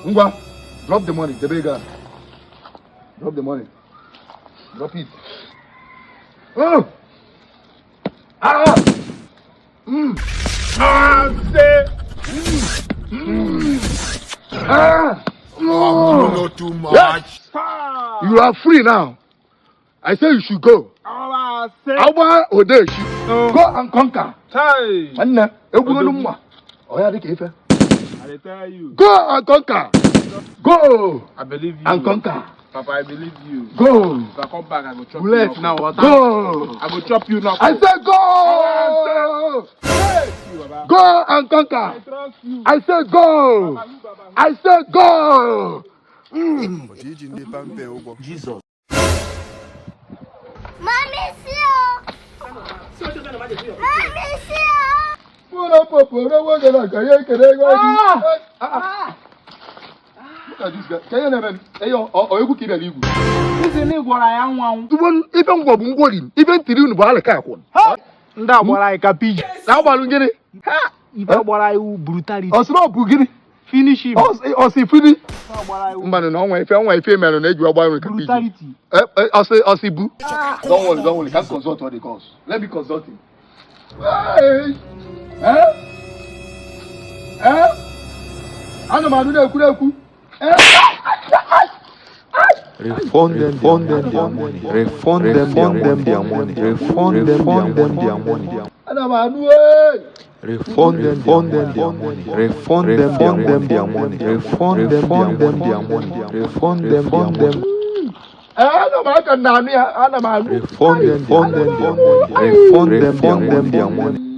Ngwa, drop the money, debe ego a. Drop the money. Drop it. Oh! Ah! Ah, say. Ah! Oh! Not too much. You are free now. I say you should go. Ah, say. Agba odeshi. Oh. Go and conquer. Hey. Nwanne, egwurelu mma. Ọ ya dị ka ife. I dey tell you. Go and conquer. Go I believe you. and conquer. Papa, I believe you. Go. If I come back, I go chop Bullet you. now, Water. Go. I go chop you now. I say go. You, Baba. Go and I conquer. trust you. I say go. Baba, you, Baba. I say go. Iji ndị pampe ụgwọ. Mami si o. Mami si o. Pụrụ pụrụ nwoke na ka ihe ekele ego gị. Look at this guy. Ka ihe na-eme m? Eyo, ọ egwu ka ị bịara igwu. Isi na ị gwara ya nwa nwụ. Tugbo ife ngwọ bụ ngwọri m. Ife ntiri unu bụ alịka akwụ. Ndị a gbara anyị ka piji. Na agbalụ gịnị? Ife gbara anyị wụ brutality. Ọ sị na ọ bụ gịnị? Finish him. Ọ sị fini. Ife gbara anyị wụ Mbanụ na ọnwa ife mere na eji agba nri ka piji. brutality. Ọ sị bu. Don't worry, don't worry. Can consult all the gods. Let me consult him. Hey! Eh? Eh? Ana m anụ na-ekwu na-ekwu. Eh? Refund them their money. Refund them their money. Refund them their money. Ana m anụ ee. Refund them their money. Refund them their money. Refund them their money. Refund them. Eh, ana m aka na anụ ya, ana m anụ. Refund them their money. Refund them their money.